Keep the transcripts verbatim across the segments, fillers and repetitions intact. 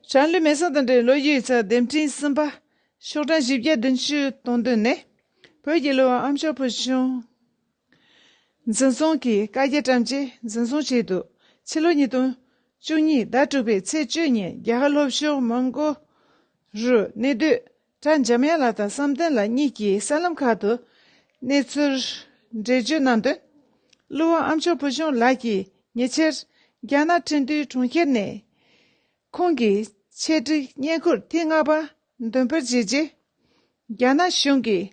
བྱང་ལུས་མེ་བསང་དང་འབྲེལ་བའི་བློ་ཡུལ་ཚགས་འདེམས་ཐིག་གསུམ་པ། ཤོག་གྲངས་བཞི་བརྒྱ་བདུན་ཅུ་དོན་བདུན་ནས། བོད་ཀྱི་གླུ་བ་ཨ་མཆོག་ཕུལ་བྱུང་འཛིན་བཟུང་གི་བཀའ་རྒྱ་བཀྲམ་རྗེས་འཛིན་བཟུང་བྱས་འདུག་ཕྱི་ལོ་ཉིས་སྟོང་བཅུ་གཉིས་ཟླ་དྲུག་པའི་ཚེས་བཅུ་ཉིན་རྒྱ་གར་ལྷོ་ཕྱོགས་མོན་གྷོ་རུ་གནས་སྡོད་གྲྭ་འཇམ་དབྱངས་ལགས་དང་བསམ་གཏན་ལགས་གཉིས་ཀྱིས་གསར་ལམ་ཁག་ཏུ་གནས་ཚུལ་འགྲེལ་བརྗོད་གནང་དོན། གླུ་བ་ཨ་མཆོག་ཕུལ་བྱུང་ལགས་ཀྱིས་ཉེ་ཆར་རྒྱ་ནག་ཁྲིན་ཏུའུ་གྲོང་ཁྱེར་ནས། ཁོང་གི་ཆེད་སྒྲིག་བརྙན་འཁུར་ཐེངས་ལྔ་པ་འདོན་སྤེལ་བྱས་རྗེས། རྒྱ་ནག་གཞུང་གིས་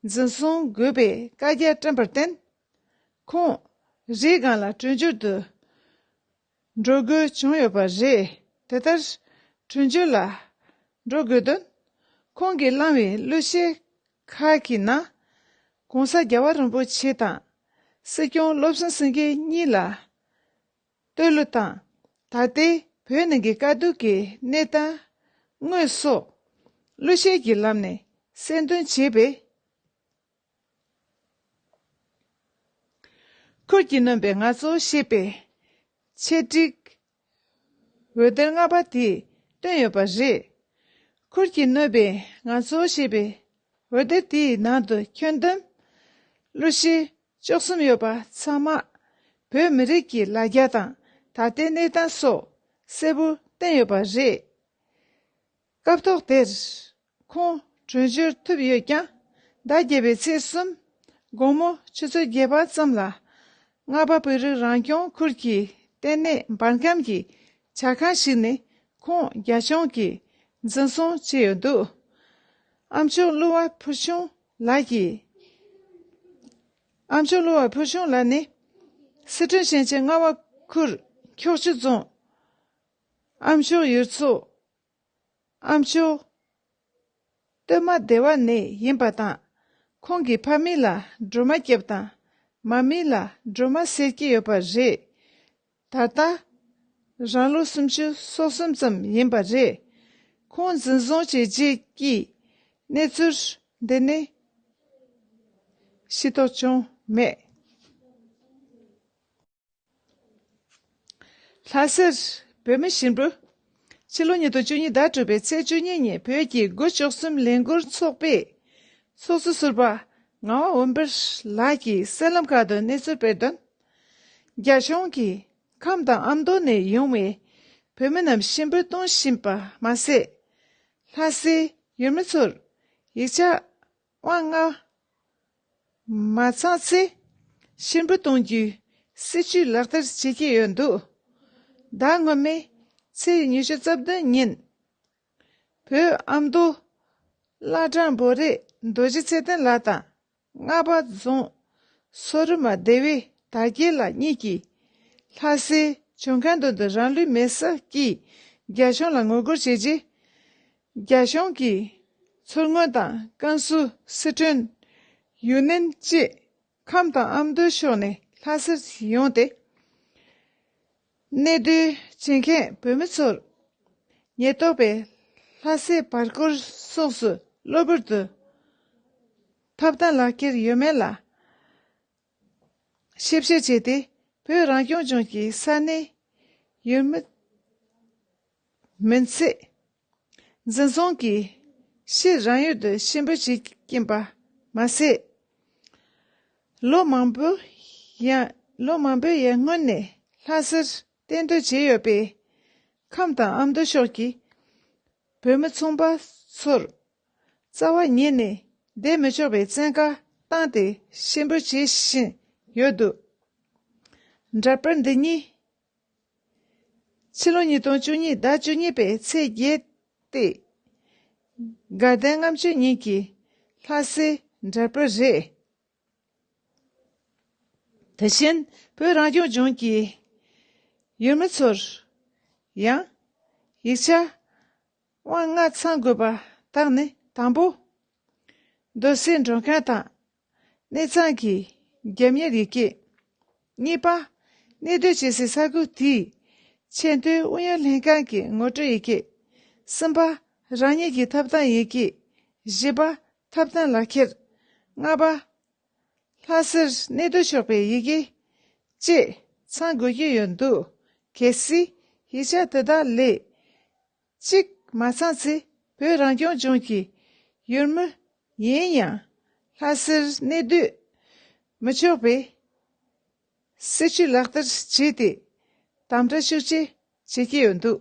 འཛིན་བཟུང་དགོས་པའི་བཀའ་རྒྱ་བཀྲམ་པར་བརྟེན། ཁོང་རིའི་སྒང་ལ་བྲོས་བྱོལ་དུ་འགྲོ་དགོས་བྱུང་ཡོད་པ་རེད། དེ་ལྟར་བྲོས་བྱོལ་ལ་འགྲོ་དགོས་དོན། ཁོང་གིས་བླངས་པའི་གླུ་གཞས་ཁག་གི་ནང་། ༸གོང་ས་༸རྒྱལ་བ་རིན་པོ་ཆེ་དང་། སྲིད་སྐྱོང་བློ་བཟང་སེང་གེ་གཉིས་ལ། བསྟོད་གླུ་དང་། ད་ལྟའི་བོད་ནང་གི་དཀའ་སྡུག་གི་གནས་སྟངས་དངོས་སོགས་གླུ་གཞས་ཀྱི་ལམ་ནས་གསལ་འདོན་བྱས་པས། ཁུར་གྱིས་བསྣུན་པའི་ང་ཚོ་ཞེས་པའི་ཆེད་སྒྲིག་འོད་སྡེར་ལྔ་པ་དེ་བཏོན་ཡོད་པ་རེད། ཁུར་གྱིས་བསྣུན་པའི་ང་ཚོ་ཞེས་པའི་འོད་སྡེར་དེའི་ནང་དུ་ཁྱོན་བསྡོམས་གླུ་གཞས་བཅུ་གསུམ་ཡོད་པ་ཚང་མ་བོད་མི་རིགས་ཀྱི་ལ་རྒྱ་དང་ད་ལྟའི་གནས་སྟངས་སོགས་གསལ་པོར་བསྟན་ཡོད་པ་རེད། སྐབས་ཐོག་དེར་ཁོང་བྲོས་བྱོལ་ཐུབ་ཡོད་ཀྱང་། ཟླ་བརྒྱད་པའི་ཚེས་གསུམ་དགོང་མོ་ཆུ་ཚོད་བརྒྱད་པ་ཙམ་ལ་རྔ་པ་བོད་རིགས་རང་སྐྱོང་ཁུལ་གྱི་ལྟེ་གནས་འབར་ཁམས་ཀྱི་ཇ་ཁང་ཞིག་ནས་ཁོང་རྒྱ་གཞུང་གིས་འཛིན་བཟུང་བྱས་ཡོད་འདུག་ཨ་མཆོག་གླུ་བ་ཕུལ་བྱུང་ལགས་ཀྱིས། ཨ་མཆོག་གླུ་བ་ཕུལ་བྱུང་ལགས་ནི། སི་ཁྲོན་ཞིང་ཆེན་རྔ་བ་ཁུལ་འཁྱོག་ཆུ་རྫོང་། ཨ་མཆོག་ཡུལ་ཚོ། ཨ་མཆོག་སྟོད་མ་སྡེ་བ་ནས་ཡིན་པ་དང་། ཁོང་གི་ཕ་མིང་ལ་སྒྲོལ་མ་སྐྱབས་དང་། མ་མིང་ལ་སྒྲོལ་མ་ཟེར་གྱི་ཡོད་པ་རེད། ད་ལྟ་རང་ལོ་སུམ་ཅུ་སོ་གསུམ་ཙམ་ཡིན་པ་རེད། ཁོང་འཛིན་བཟུང་བྱས་རྗེས་ཀྱི་གནས་ཚུལ་འདི་ནས་ཤེས་རྟོགས་བྱུང་མེད། ལྷ་སར་བོད་མི་ཞིམ་པོ། ཕྱི་ལོ་ཉིས་སྟོང་བཅུ་གཉིས་ཟླ་དྲུག་པའི་ཚེས་བཅུ་གཉིས་ཉིན་བོད་ཀྱི་དགུ་བཅུ་གསུམ་ལས་འགུལ་ཚོགས་པའི་ཚོགས་གཙོ་ཟུར་པ་ངག་དབང་འོད་འབར་ལགས་ཀྱིས་གསར་ལམ་ཁག་ཏུ་གནས་ཚུལ་སྤེལ་དོན། རྒྱ་གཞུང་གིས་ཁམས་དང་ཨ་མདོ་ནས་ཡོང་བའི་བོད་མི་རྣམས་ཞིམ་པོ་གཏོང་བཞིན་པ་མ་ཟད། ལྷ་སའི་ཡུལ་མི་ཚོར་ཡིག་ཆ་དབང་ལྔ་མ་ཚང་ཚེ་ཕྱིར་འབུད་གཏོང་རྒྱུའི་སྲིད་ཇུས་ལག་བསྟར་བྱེད་ཀྱི་ཡོད་འདུག་ཟླ་སྔོན་མའི་ཚེས་ཉི་ཤུ་རྩ་བདུན་ཉིན། བོད་ཨ་མདོ་བླ་བྲང་བོ་རས་རྡོ་རྗེ་ཚེ་བརྟན་ལགས་དང་རྔ་པ་རྫོང་སོ་རི་མ་སྡེ་བའི་དར་རྒྱས་ལགས་གཉིས་ཀྱིས་ལྷ་སའི་བྱུང་ཁང་མདུན་དུ་རང་ལུས་མེར་སྲེག་གིས་རྒྱ་གཞུང་ལ་ངོ་རྒོལ་བྱས་རྗེས། རྒྱ་གཞུང་གིས་མཚོ་སྔོན་དང་ཀན་སུའུ། སི་ཁྲོན། ཡུན་ནན་བཅས་ཁམས་དང་ཨ་མདོའི་ཕྱོགས་ནས་ལྷ་སར་ཡོང་སྟེ། གནས་སྡོད་བྱེད་མཁན་བོད་མི་ཚོར་ཉེན་རྟོག་པས་ལྷ་སའི་བར་སྐོར་སོགས་སུ་གློ་བུར་དུ་ཐོབ་ཐང་ལག་ཁྱེར་ཡོད་མེད་ལ་ཞིབ་བཤེར་བྱས་ཏེ། བོད་རང་སྐྱོང་ལྗོངས་ཀྱི་ས་གནས་ཡུལ་མི་མིན་ཚད། འཛིན་བཟུང་གིས་ཕྱིར་རང་ཡུལ་དུ་ཕྱིར་འབུད་བྱེད་ཀྱིན་པ་མ་ཟད། ལོ་མང་པོ་ཡང་ལོ་མང་པོའི་ཡར་སྔོན་ནས་ལྷ་སར་གཏན་སྡོད་བྱས་ཡོད་པའི་ཁམས་དང་ཨ་མདོ་ཕྱོགས་ཀྱི་བོད་མི་ཚོང་པ་ཚོར་རྩ་བ་ཉིད་ནས་བསྡད་མི་ཆོག་པའི་བཙན་བཀའ་བཏང་སྟེ་ཕྱིར་འབུད་བྱེད་བཞིན་ཡོད་འདུག་འདྲ་པར་འདི་ཉིད། ཕྱི་ལོ་ཉིས་སྟོང་བཅུ་གཉིས་ཟླ་བཅུ་གཉིས་པའི་ཚེས་བརྒྱད་སྟེ། དགའ་ལྡན་ལྔ་བཅུ་ཉིན་གྱི་ལྷ་སའི་འདྲ་པར་རེད། དེ་བཞིན་བོད་རང་སྐྱོང་ལྗོངས་ཀྱི་ཡུལ་མི་ཚོར་ཡང་ཡིག་ཆ་དབང་ལྔ་ཚང་དགོས་པ་དག་ནི། དང་པོ། སྡོད་སའི་མགྲོན་ཁང་དང་གནས་ཚང་གི་རྒྱབ་གཉེར་ཡི་གེ། གཉིས་པ། གནས་སྡོད་བྱེད་སའི་ས་ཁུལ་དེའི་ཆེས་མཐོའི་ཨུ་ཡོན་ལྷན་ཁང་གི་ངོ་སྤྲོད་ཡི་གེ། གསུམ་པ། རང་ཉིད་ཀྱི་ཐོབ་ཐང་ཡི་གེ། བཞི་པ། ཐོབ་ཐང་ལག་ཁྱེར། ལྔ་པ། ལྷ་སར་གནས་སྡོད་ཆོག་པའི་ཡི་གེ་བཅས་ཚང་དགོས་ཀྱི་ཡོད་འདུག་གལ་སྲིད་ཡིག་ཆ་དེ་དག་ལས་ གཅིག་མ་ཚང་ཚེ་བོད་རང་སྐྱོང་ལྗོངས་ཀྱི་ཡུལ་མི་ཡིན་ཡང་ལྷ་སར་གནས་སྡོད་མི་ཆོག་པའི་སྲིད་བྱུས་ལག་བསྟར་བྱས་ཏེ་དམ་དྲག་ཤུགས་ཆེ་བྱེད་ཀྱི་ཡོད་འདུག་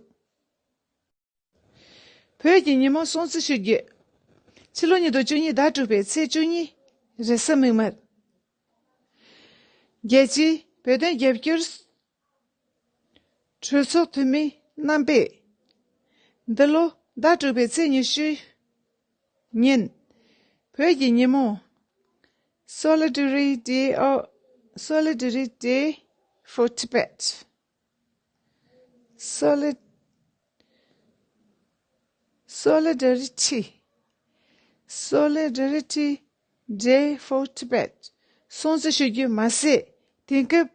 བོད་ཀྱི་ཉིན་མོ་སྲུང་བརྩི་ཞུ་རྒྱུ། ཕྱི་ལོ་ཉིས་སྟོང་བཅུ་གཉིས་ཟླ་དྲུག་པའི་ཚེས་བཅུ་གཉིས་རེས་གཟའ་མིག་དམར། རྒྱལ་སྤྱིའི་བོད་དོན་རྒྱབ་སྐྱོར་གྲོས་ཚོགས་འཐུས་མི་རྣམ་པས། འདི་ལོ་ཟླ་དྲུག་པའི་ཚེས་ཉི་ཤུ་ཉིན་བོད་ཀྱི་ཉིན་མོ། Solidarity Day of Solidarity Day for Tibet. Solid Solidarity Solidarity Day for Tibet སྲུང་བརྩི་ཞུ་རྒྱུ་མ་ཟད། དེང་སྐབས་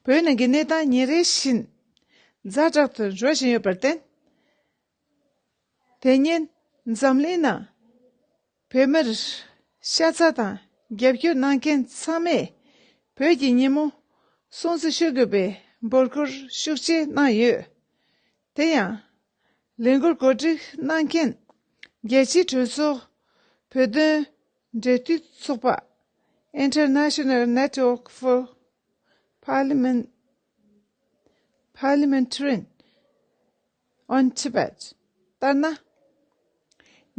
བོད་ནང་གི་གནས་སྟངས་ཉིན་རེ་བཞིན་ཛ་དྲག་ཏུ་འགྲོ་བཞིན་ཡོད་པར་བརྟེན། དེ་ཉིན་འཛམ་གླིང་ནང་བོད་མིར་ཤ་ཚ་དང་རྒྱབ་སྐྱོར་གནང་མཁན་ཚང་མས་བོད་ཀྱི་ཉིན་མོ་སྲུང་བརྩི་ཞུ་དགོས་པའི་འབོད་སྐུལ་ཤུགས་ཆེ་གནང་ཡོད། དེ་ཡང་། ལས་འགུལ་གོ་སྒྲིག་གནང་མཁན་རྒྱལ་སྤྱིའི་གྲོས་ཚོགས་བོད་དོན་འབྲེལ་མཐུད་ཚོགས་པ། International Network for Parliament Parliamentarian on Tibet ལྟར་ན།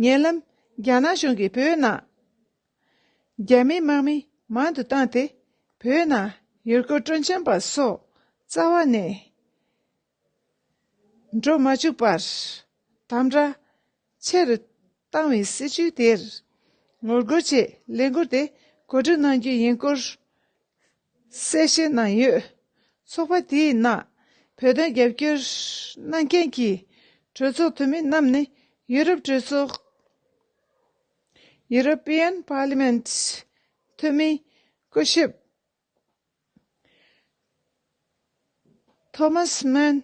ཉེ་ལམ་རྒྱ་ནག་གཞུང་གིས་བོད་ནང་རྒྱ་མིའི་དམག་མི་མང་དུ་བཏང་སྟེ། བོད་ནང་ཡུལ་སྐོར་སྤྲོ་འཆམ་པ་སོགས་རྩ་བ་ནས་འགྲོ་མ་བཅུག་པར་དམ་དྲག་ཆེ་རུ་བཏང་བའི་སྲིད་བྱུས་དེར་ངོ་རྒོལ་ཆེད་ལས་འགུལ་དེ་གོ་སྒྲིག་གནང་རྒྱུ་ཡིན་སྐོར་གསལ་བཤད་གནང་ཡོད། ཚོགས་པ་དེའི་ནང་བོད་དོན་རྒྱབ་སྐྱོར་གནང་མཁན་གྱི་གྲོས་ཚོགས་འཐུས་མི་རྣམས་ནི་ཡུ་རོབ་གྲོས་ཚོགས། European Parliament འཐུས་མི་སྐུ་ཞབས་ཐོ་མཱས་མན་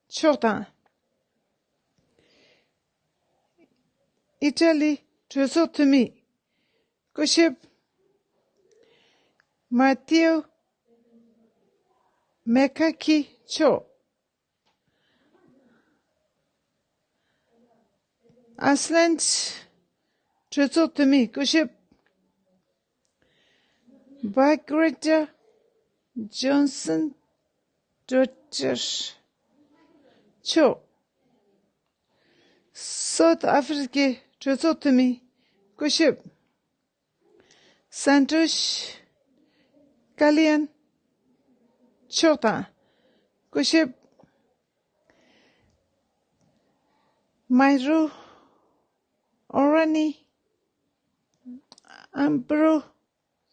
མཆོག་དང་། ཨི་ཊ་ལི་གྲོས་ཚོགས་འཐུས་མི་སྐུ་ཞབས་མཱ་ཐེའུ་མེ་ཁ་ཁི་མཆོག་ཨའི་སི་ལན་གྲོས་ཚོགས་འཐུས་མི་སྐུ་ཞབས་བྷ་གྷི་རེ་ཏ་ཇོན་སན་ཌོ་ཊར་མཆོག་སའུ་ཐི་ཨ་ཧྥེ་རི་ཀའི་གྲོས་ཚོགས་འཐུས་མི་སྐུ་ཞབས་སན་ཏོ་ཤི་ཀ་ལི་ཡན་མཆོག་དང་། སྐུ་ཞབས་མཱི་རུ་ཨོ་ར་ནི་ཨམ་བྷ་རུ་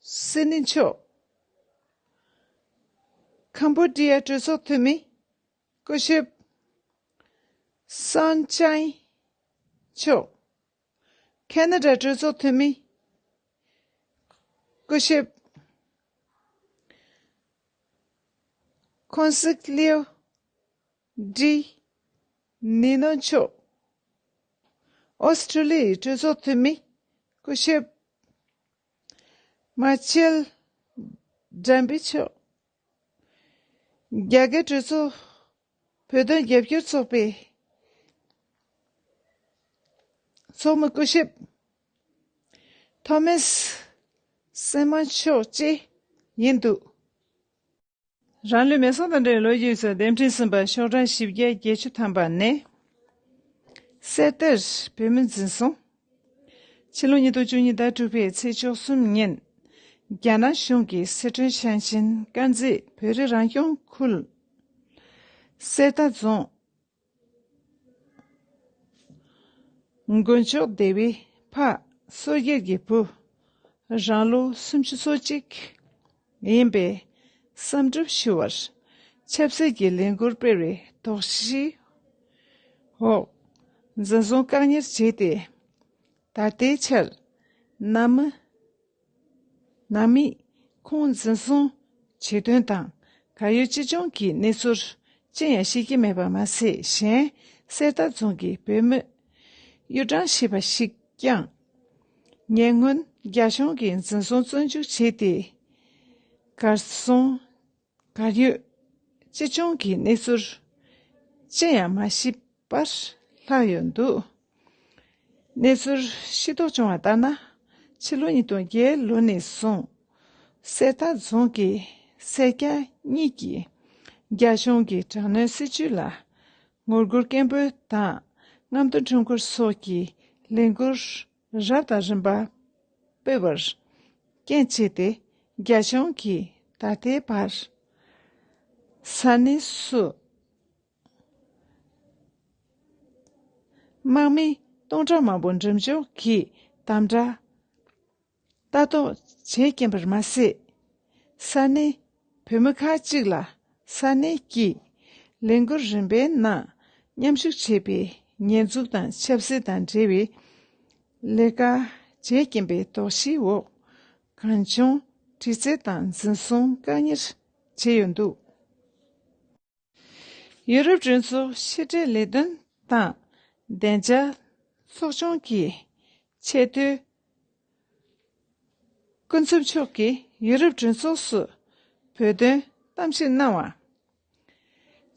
སི་ནི་མཆོག་ཁམ་བྷོ་ཌི་ཡ་གྲོས་ཚོགས་འཐུས་མི་སྐུ་ཞབས་སོན་ཅཱི་མཆོག་ཁེ་ན་ཌ་གྲོས་ཚོགས་འཐུས་མི་སྐུ་ཞབས་ཁོན་སི་ལིའོ་ཌི་ནི་ནོ་མཆོག་ཨོ་སི་ཁྲུ་ལི་ཡའི་གྲོས་ཚོགས་འཐུས་མི་སྐུ་ཞབས་མཱ་ཆེལ་ཌམ་བི་མཆོག་རྒྱ་སྐད་གྲོས་ཚོགས་བོད་དོན་རྒྱབ་སྐྱོར་ཚོགས་པའི་ཚོགས་མི་སྐུ་ཞབས་ཐོ་མེས་སེ་མོན་མཆོག་བཅས་ཡིན་འདུག་རང་ལུས་མེ་སྲེག་དང་འབྲེལ་བའི་ལོ་རྒྱུས་སུ་གདན་འདྲེན་ཟིན་པ་ཤོག་གྲངས་བཞི་བརྒྱ་བརྒྱད་ཅུ་ཐམ་པ་ནས། གསེར་རྟར་བོད་མི་འཛིན་བཟུང་། ཕྱི་ལོ་ཉིས་སྟོང་བཅུ་གཉིས་ཟླ་དྲུག་པའི་ཚེས་བཅུ་གསུམ་ཉིན། རྒྱ་ནག་གཞུང་གིས་སི་ཁྲོན་ཞིང་ཆེན་དཀར་མཛེས་བོད་རིགས་རང་སྐྱོང་ཁུལ། གསེར་རྟ་རྫོང་། དཀོན་མཆོག་སྡེ་བའི་ཕ་སོ་རྒྱལ་གྱི་བུ། རང་ལོ་སུམ་ཅུ་སོ་གཅིག་ཡིན་པས་བསམ་གྲུབ་ཞུ་བར་ཆབ་སྲིད་ཀྱི་ལས་འགུལ་སྤེལ་བའི་དོགས་གཞིའི་འོག་འཛིན་བཟུང་བཀག་ཉར་བྱས་ཏེ། ད་ལྟའི་ཆར་ནང་མི། ནང་མིས་ཁོང་འཛིན་བཟུང་བྱེད་དོན་དང་གར་ཡོད་ཅི་བྱུང་གི་གནས་ཚུལ་ཅི་ཡང་ཤེས་ཀྱི་མེད་པ་མ་ཟད། གཞན་གསེར་རྟ་རྫོང་གི་བོད་མི་གཡུ་སྦྲང་ཞེས་པ་ཞིག་ཀྱང་ཉེ་སྔོན་རྒྱ་གཞུང་གིས་འཛིན་བཟུང་བཙོན་འཇུག་བྱས་ཏེ། གར་སོང་། གར་ཡོད་ཅི་བྱུང་གི་གནས་ཚུལ་ཅི་ཡང་མ་ཤེས་ པར་ལྷག་ཡོད་འདུག་གནས་ཚུལ་ཤེས་རྟོགས་བྱུང་བ་ལྟར་ན། ཕྱི་ལོ་ཉིས་སྟོང་བརྒྱད་ལོ་ནས་བཟུང་། གསེར་རྟ་རྫོང་གི་སེར་སྐྱ་གཉིས་ཀྱིས་རྒྱ་གཞུང་གི་དྲག་གནོན་སྲིད་བྱུས་ལ་ངོ་རྒོལ་སྐད་འབོད་དང་། རྔམ་སྟོན་ཁྲོམ་སྐོར་སོགས་ཀྱི་ལས་འགུལ་རབ་དང་རིམ་པ་སྤེལ་བར་རྐྱེན་བྱས་ཏེ། རྒྱ་གཞུང་གིས་ད་ལྟའི་བར་ས་གནས་སུ་དམག་མི་སྟོང་ཕྲག་མང་པོ་འགྲེམས་འཇོག་གིས་དམ་དྲག་ལྟ་རྟོག་བྱེད་ཀྱིན་པར་མ་ཟད། ས་གནས་བོད་མི་ཁག་ཅིག་ལ་ས་གནས་ཀྱི་ལས་འགུལ་རིམ་པའི་ནང་མཉམ་ཞུགས་བྱེད་པའི་ཉེས་འཛུགས་དང་ཆབ་སྲིད་དང་འབྲེལ་བའི་ལས་ཀ་བྱེད་ཀྱིན་པའི་དོགས་གཞིའི་འོག་གང་བྱུང་དྲི་རྩད་དང་འཛིན་བཟུང་བཀག་ཉར་བྱས་ཡོད་འདུག་ཡུ་རོབ་གྲོས་ཚོགས་ཕྱི་འབྲེལ་ལས་དོན་དང་བདེ་འཇགས་ཚོགས་ཆུང་གི་ཆེས་མཐོའི་སྐུ་ཚབ་མཆོག་གིས་ཡུ་རོབ་གྲོས་ཚོགས་སུ་བོད་དོན་གཏམ་བཤད་གནང་བ།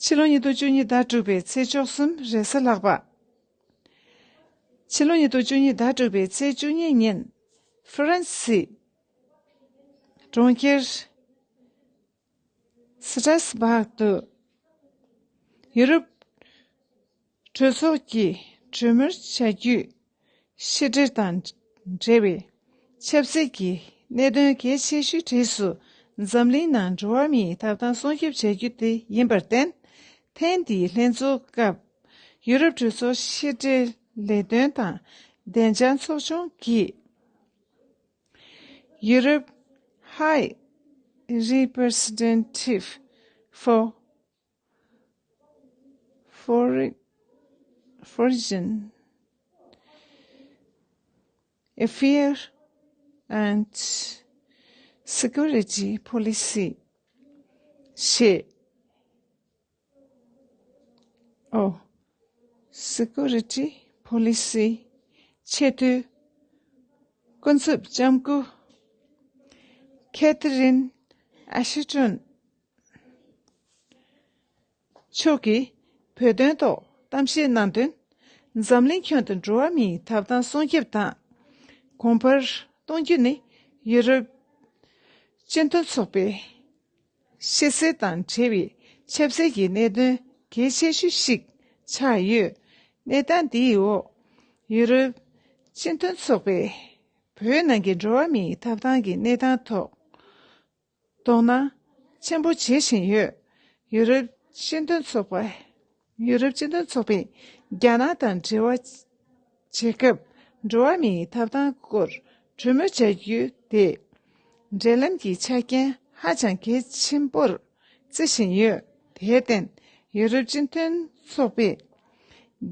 ཕྱི་ལོ་ཉིས་སྟོང་བཅུ་གཉིས་ཟླ་དྲུག་པའི་ཚེས་བཅུ་གསུམ་རེས་གཟའ་ལྷག་པ། ཕྱི་ལོ་ཉིས་སྟོང་བཅུ་གཉིས་ཟླ་དྲུག་པའི་ཚེས་བཅུ་གཉིས་ཉིན། ཧྥ་རན་སི་གྲོང་ཁྱེར་སི་ཏྲ་སི་བྷག་ཏུ་ཡུ་རོབ་གྲོས་ཚོགས་ཀྱི་གྲོས་མོལ་བྱ་རྒྱུའི་ཕྱི་འབྲེལ་དང་འབྲེལ་བའི་ཆབ་སྲིད་ཀྱི་གནད་དོན་གལ་ཆེ་ཤོས་གྲས་སུ། འཛམ་གླིང་ནང་འགྲོ་བ་མིའི་ཐོབ་ཐང་སྲུང་སྐྱོབ་བྱ་རྒྱུ་དེ་ཡིན་པར་བརྟེན། ཐེངས་འདིའི་ལྷན་ཚོགས་སྐབས་ཡུ་རོབ་གྲོས་ཚོགས་ཕྱི་འབྲེལ་ལས་དོན་དང་བདེ་འཇགས་ཚོགས་ཆུང་གིས། Europe High Representative for Foreign, Foreign Affairs and Security Policy ཞེས། ཨོ། Security Policy ཆེས་མཐོའི་སྐུ་ཚབ་ལྕམ་སྐུ་ཁེ་ཐི་རིན་ཨ་ཤི་ཊོན་མཆོག་གིས་བོད་དོན་ཐོག་གཏམ་བཤད་གནང་དོན། འཛམ་གླིང་ཁྱོན་དུ་འགྲོ་བ་མིའི་ཐོབ་ཐང་སྲུང་སྐྱོབ་དང་གོང་འཕེལ་གཏོང་རྒྱུ་ནི་ཡུ་རོབ་སྤྱི་མཐུན་ཚོགས་པའི་ཤེས་གསལ་དང་བྲལ་བའི་ཆབ་སྲིད་ཀྱི་གནད་དོན་གལ་ཆེ་ཤོས་ཤིག་ཆགས་ཡོད། གནས་སྟངས་འདིའི་འོག་ཡུ་རོབ་སྤྱི་མཐུན་ཚོགས་པས་བོད་ནང་གི་འགྲོ་བ་མིའི་ཐོབ་ཐང་གི་གནས་སྟངས་ཐོག་དོ་སྣང་ཆེན་པོ་བྱེད་བཞིན་ཡོད། ཡུ་རོབ་སྤྱི་མཐུན་ཚོགས་པ། ཡུ་རོབ་སྤྱི་མཐུན་ཚོགས་པས་རྒྱ་ནག་དང་འབྲེལ་བ་བྱེད་སྐབས་འགྲོ་བ་མིའི་ཐོབ་ཐང་སྐོར་གྲོས་མོལ་བྱ་རྒྱུ་དེ་འབྲེལ་ལམ་གྱི་ཆ་རྐྱེན་ཧ་ཅང་གལ་ཆེན་པོར་བརྩི་བཞིན་ཡོད། དེར་བརྟེན་ཡུ་རོབ་སྤྱི་མཐུན་ཚོགས་པས་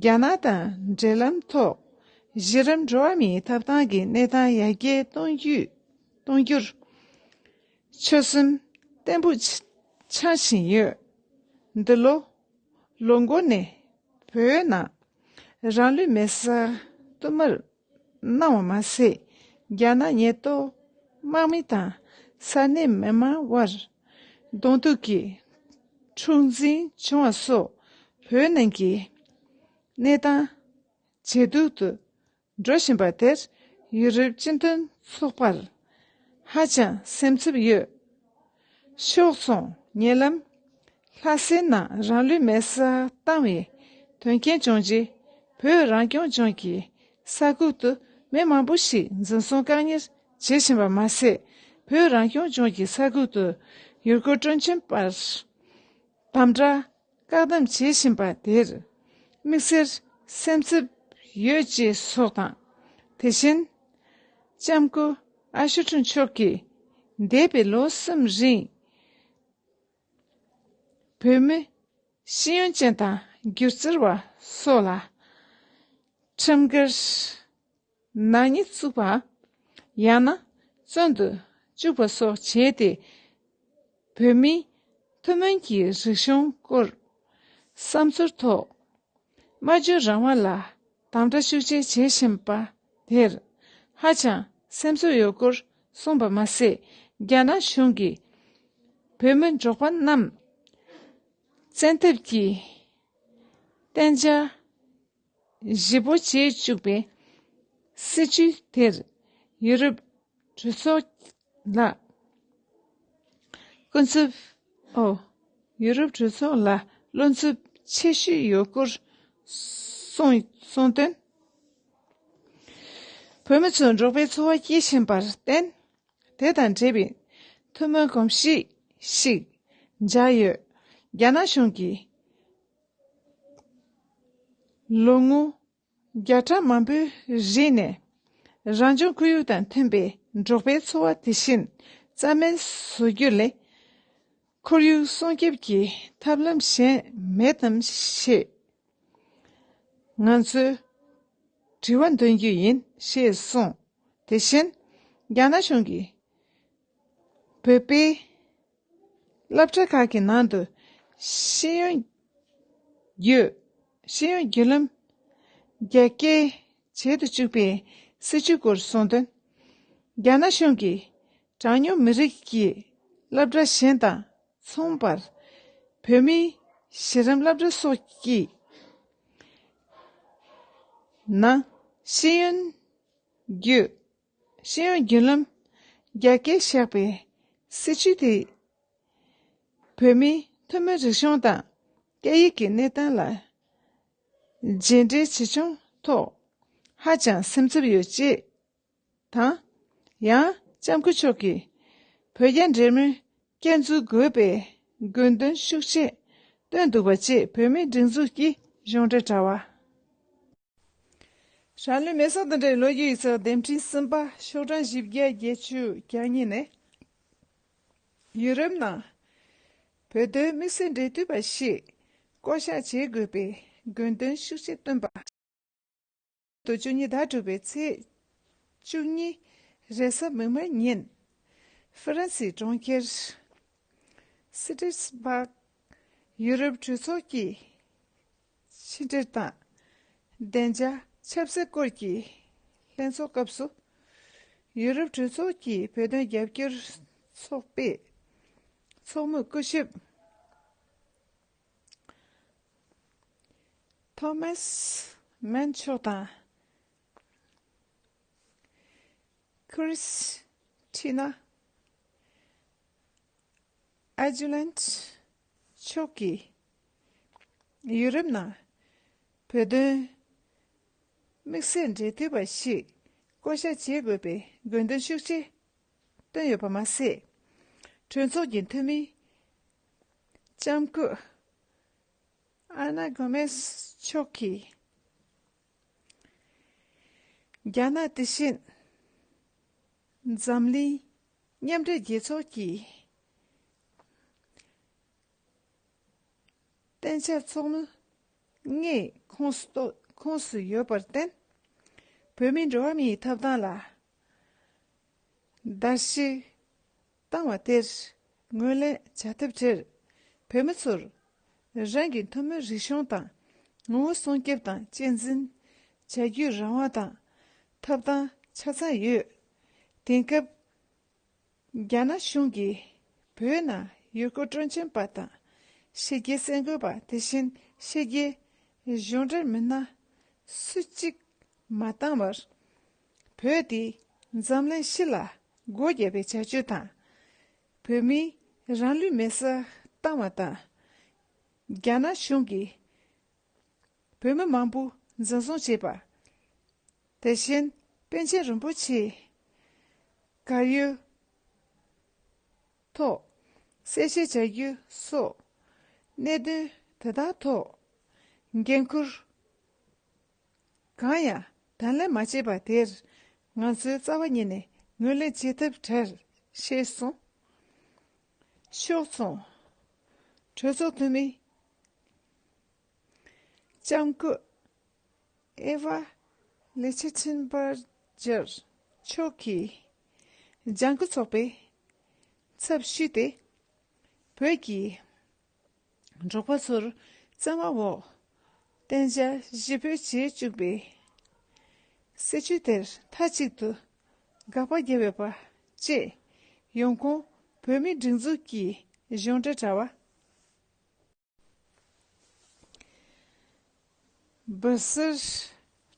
རྒྱ་ནག་དང་འབྲེལ་ལམ་ཐོག་གཞི་རིམ་འགྲོ་བ་མིའི་ཐོབ་ཐང་གི་གནས་སྟངས་ཡར་རྒྱས་གཏོང་རྒྱུ་གཏོང་རྒྱུར་ཆོད་སེམས་བརྟན་པོ་འཆང་བཞིན་ཡོད། འདི་ལོ་ལོ་འགོ་ནས་བོད་ནང་རང་ལུས་མེར་སྲེག་བསྟུད་མར་གནང་བ་མ་ཟད། རྒྱ་ནག་ཉེན་རྟོག་དམག་མི་དང་ས་གནས་མི་མང་དབར་གདོང་ཐུག་གི་འཁྲུག་འཛིང་བྱུང་བ་སོགས་བོད་ནང་གི་གནས་སྟངས་ཇེ་སྡུག་ཏུ་འགྲོ་བཞིན་པ་དེར་ཡུ་རོབ་སྤྱི་མཐུན་ཚོགས་པར་ཧ་ཅང་སེམས་འཚབ་ཡོད། ཤོག་ཚོང་ཉེ་ལམ་ལྷ་སའི་ནང་རང་ལུས་མེར་སྲེག་བཏང་བའི་དོན་རྐྱེན་བྱུང་རྗེས། བོད་རང་སྐྱོང་ལྗོངས་ཀྱི་ས་ཁུལ་དུ་མི་མང་པོ་ཞིག་འཛིན་བཟུང་བཀག་ཉར་བྱེད་བཞིན་པ་མ་ཟད། བོད་རང་སྐྱོང་ལྗོངས་ཀྱི་ས་ཁུལ་དུ་ཡུལ་སྐོར་སྤྲོ་འཆམ་པར་དམ་དྲག་བཀག་སྡོམ་བྱེད་བཞིན་པ་དེར་དམིགས་བསལ་སེམས་འཚབ་ཡོད་ཅེས་སོགས་དང་། དེ་བཞིན་ལྕམ་སྐུ་ཨ་ཤོ་ཁྲུན་མཆོག་གིས་འདས་པའི་ལོ་གསུམ་རིང་བོད་མི་ཤེས་ཡོན་ཅན་དང་སྒྱུ་རྩལ་བ་སོགས་ལ་ཁྲིམས་འགལ་ནག་ཉེས་བཙུགས་པ། ཡང་ན་བཙོན་དུ་བཅུག་པ་སོགས་བྱས་ཏེ། བོད་མིའི་ཐུན་མོང་གི་རིག་གཞུང་སྐོར་བསམ་ཚུལ་ཐོག་སྨྲ་བརྗོད་རང་དབང་ལ་དམ་དྲག་ཤུགས་ཆེ་བྱེད་བཞིན་པ་དེར་ཧ་ཅང་སེམས་འཚབ་ཡོད་སྐོར་གསུངས་པ་མ་ཟད། རྒྱ་ནག་གཞུང་གིས་བོད་མི་འབྲོག་པ་རྣམས་བཙན་ཐབས་ཀྱིས་གཏན་འཇགས་ ཞིབ་པོ་བྱེད་བཅུག་པའི་སྲིད་བྱུས་དེར་ཡུ་རོབ་གྲོས་ཚོགས་ལ་སྐུ་ཚབ་ཨོ། ཡུ་རོབ་གྲོས་ཚོགས་ལ་བློ་འཚབ་ཆེ་ཤོས་ཡོད་སྐོར་གསུངས་གསུངས་དོན། བོད་མི་ཚོས་འབྲོག་པའི་འཚོ་བ་སྐྱེལ་བཞིན་པར་བརྟེན། དེ་དང་འབྲེལ་བའི་ཐུན་མོང་གོམས་གཤིས་ཤིག་འཇགས་ཡོད། རྒྱ་ནག་གཞུང་གིས་ལོ་ངོ་བརྒྱ་ཕྲག་མང་པོའི་རིང་ནས་རང་བྱུང་ཁོར་ཡུག་དང་མཐུན་པའི་འབྲོག་པའི་འཚོ་བ་དེ་བཞིན་རྩ་མེད་བཟོ་རྒྱུ་ལས། ཁོར་ཡུག་སྲུང་སྐྱོབ་ཀྱི་ཐབས་ལམ་གཞན་མེད་དམ་ཞེས་ང་ཚོས་དྲི་བ་འདོན་རྒྱུ་ཡིན་ཞེས་གསུངས། དེ་བཞིན་རྒྱ་ནག་གཞུང་གིས་བོད་པའི་སློབ་གྲྭ་ཁག་གི་ནང་དུ་ཤེས་ཡོན་བརྒྱུད་ཤེས་ཡོན་བརྒྱུད་ལམ་རྒྱ་སྐྱེད་བྱེད་དུ་བཅུག་པའི་སྲིད་བྱུས་སྐོར་གསུངས་དོན། རྒྱ་ནག་གཞུང་གིས་གྲངས་ཉུང་མི་རིགས་ཀྱི་སློབ་གྲྭ་གཞན་དང་མཚུངས་པར་བོད་མིའི་གཞི་རིམ་སློབ་གྲྭ་སོགས་ཀྱི་ནང་ཤེས་ཡོན་བརྒྱུད་ཤེས་ཡོན་བརྒྱུད་ལམ་རྒྱ་སྐྱེད་བཞག་པའི་སྲིད་བྱུས་དེས་བོད་མིའི་ཐུན་མོང་རིག་གཞུང་དང་སྐད་ཡིག་གི་གནས་སྟངས་ལ་རྗེས་འབྲེལ་ཇི་བྱུང་ཐོག་ཧ་ཅང་སེམས་འཚབ་ཡོད་ཅེས་དང་། ཡང་ལྕམ་སྐུ་མཆོག་གིས་བོད་རྒྱ་འབྲེལ་མོལ་བསྐྱར་འཛུགས་དགོས་པའི་དགོས་འདུན་ཤུགས་ཆེ་བཏོན་འདུག་པ་བཅས་བོད་མིའི་སྒྲིག་འཛུགས་ཀྱི་གཞུང་འབྲེལ་དྲ་བ། རང་ལུས་མེ་སྲེག་དང་འབྲེལ་བའི་ལོ་རྒྱུས་ཡིག་ཚགས་འདེམས་ཐོན་གསུམ་པ་ཤོག་གྲངས་བཞི་བརྒྱ་བརྒྱད་ཅུ་གྱ་གཉིས་ནས། ཡུ་རོབ་ནང་བོད་དོན་དམིགས་བསལ་འབྲེལ་མཐུད་པ་ཞིག་བསྐོ་གཞག་བྱེད་དགོས་པའི་དགོས་འདུན་ཤུགས་ཆེ་བཏོན་པ། དུ་བཅུ་གཉིས་ཟླ་དྲུག་པའི་ཚེས་བཅུ་གཉིས་རེས་གཟའ་མིག་དམར་ཉིན། ཧྥ་རན་སིའི་གྲོང་ཁྱེར་སི་ཏྲིས་སྦག་ཡུ་རོབ་གྲོས་ཚོགས་ཀྱི་ཕྱི་འབྲེལ་དང་བདེ་འཇགས་ཆབ་སྲིད་སྐོར་གྱི་ལྷན་ཚོགས་སྐབས་སུ། ཡུ་རོབ་གྲོས་ཚོགས་ཀྱི་བོད་དོན་རྒྱབ་སྐྱོར་ཚོགས་པའི་ཚོགས་མི་སྐུ་ཞབས་ཐོ་མཱས་མན་མཆོག་དང་། ཁྲི་སི་ཊི་ན་ཨ་ཇུ་ལན་མཆོག་གིས་ཡུ་རོབ་ནང་བོད་དོན་དམིགས་བསལ་འབྲེལ་མཐུད་པ་ཞིག་བསྐོ་གཞག་བྱེད་དགོས་པའི་དགོས་འདུན་ཤུགས་ཆེ་བཏོན་ཡོད་པ་མ་ཟད། གྲོས་ཚོགས་ཀྱི་འཐུས་མི་ལྕམ་སྐུ་ཨ་ན་གོ་མེས་མཆོག་གིས་རྒྱ་ནག་དེ་བཞིན་འཛམ་གླིང་མཉམ་འབྲེལ་རྒྱལ་ཚོགས་ཀྱི་གཏན་འཇགས་ཚོགས་མི་ལྔའི་ཁོངས་སུ་གཏོགས་ཁོངས་སུ་ཡོད་པར་བརྟེན། བོད་མིའི་འགྲོ་བ་མིའི་ཐོབ་ཐང་ལ་བརྡལ་བཤིག་བཏང་བ་དེར་ངོས་ལེན་བྱ་ཐབས་བྲལ། བོད་མི་ཚོར་རང་གི་ཐུན་མོང་རིག་གཞུང་དང་ངོ་བོ་སྲུང་སྐྱོབ་དང་གཅེས་འཛིན་བྱ་རྒྱུའི་རང་དབང་དང་ཐོབ་ཐང་ཆ་ཚང་ཡོད། དེང་སྐབས་རྒྱ་ནག་གཞུང་གིས་བོད་ནང་ཡུལ་སྐོར་སྤྲོ་འཆམ་པ་དང་ཕྱི་རྒྱལ་གསར་འགོད་པ་དེ་བཞིན་ཕྱི་རྒྱལ་གཞུང་འབྲེལ་མི་སྣ་སུ་གཅིག་མ་བཏང་བར། བོད་དེ་འཛམ་གླིང་སྤྱི་ལ་སྒོ་བརྒྱབ་པའི་བྱ་སྤྱོད་དང་། བོད་མིའི་རང་ལུས་མེ་སྲེག་བཏང་བ་དང་། རྒྱ་ནག་གཞུང་གིས་བོད་མི་མང་པོ་འཛིན་བཟུང་བྱས་པ། དེ་བཞིན་པཎ་ཆེན་རིན་པོ་ཆེའི་གར་ཡོད་ཐོག་གསལ་བཤད་བྱ་རྒྱུ་སོགས་གནད་དོན་དེ་དག་ཐོག་འགན་འཁུར་གང་ཡང་དང་ལེན་མ་བྱས་པ་དེར་ང་ཚོས་རྩ་བ་ཉིད་ནས་ངོས་ལེན་བྱེད་ཐབས་བྲལ་ཞེས་གསུངས། ཤོག་ཚོང་གྲོས་ཚོགས་འཐུས་མི་ལྕམ་སྐུ་ཨེ་ཝ་ལེ་ཆི་ཐིན་བར་ཇར་མཆོག་གིས་ལྗང་ཁུ་ཚོགས་པའི་ཚབ་ཞུས་ཏེ། བོད་ཀྱི་འབྲོག་པ་ཚོར་བཙན་དབང་འོག་གཏན་འཇགས་གཞིས་སྤོས་བྱེད་བཅུག་པའི་སྲིད་བྱུས་དེར་མཐའ་གཅིག་ཏུ་དགག་པ་བརྒྱབ་ཡོད་པ་བཅས། ཡོང་ཁུངས་བོད་མིའི་སྒྲིག་འཛུགས་ཀྱི་གཞུང་འབྲེལ་དྲ་བ། སྦིར་སིལ་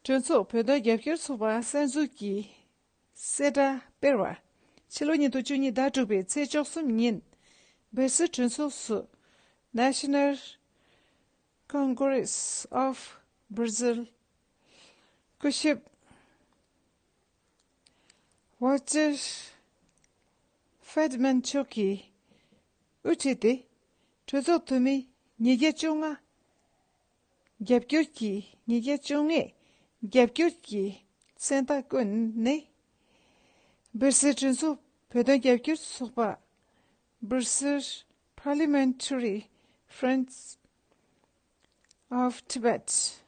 གྲོས་ཚོགས་བོད་དོན་རྒྱབ་སྐྱོར་ཚོགས་པ་གསར་འཛུགས་ཀྱི་གསལ་བསྒྲགས་སྤེལ་བ། ཕྱི་ལོ་ཉིས་སྟོང་བཅུ་གཉིས་ཟླ་དྲུག་པའི་ཚེས་བཅུ་གསུམ་ཉིན། སྦིར་སིལ་གྲོས་ཚོགས་སུ་National Congress of Brazil སྐུ་ཞབས་Walter Friedman མཆོག་གིས་དབུ་ཁྲིད་དེ། གྲོས་ཚོགས་འཐུས་མི་ཉིས་བརྒྱ་བཅོ་ལྔ་རྒྱབ་སྐྱོར་གྱི་ཉིས་བརྒྱ་བཅོ་ལྔས་རྒྱབ་སྐྱོར་གྱི་མཚན་རྟགས་བཀོད་ནས། སྦིར་སིལ་གྲོས་ཚོགས་བོད་དོན་རྒྱབ་སྐྱོར་ཚོགས་པ། Brazil Parliamentary Friends of Tibet,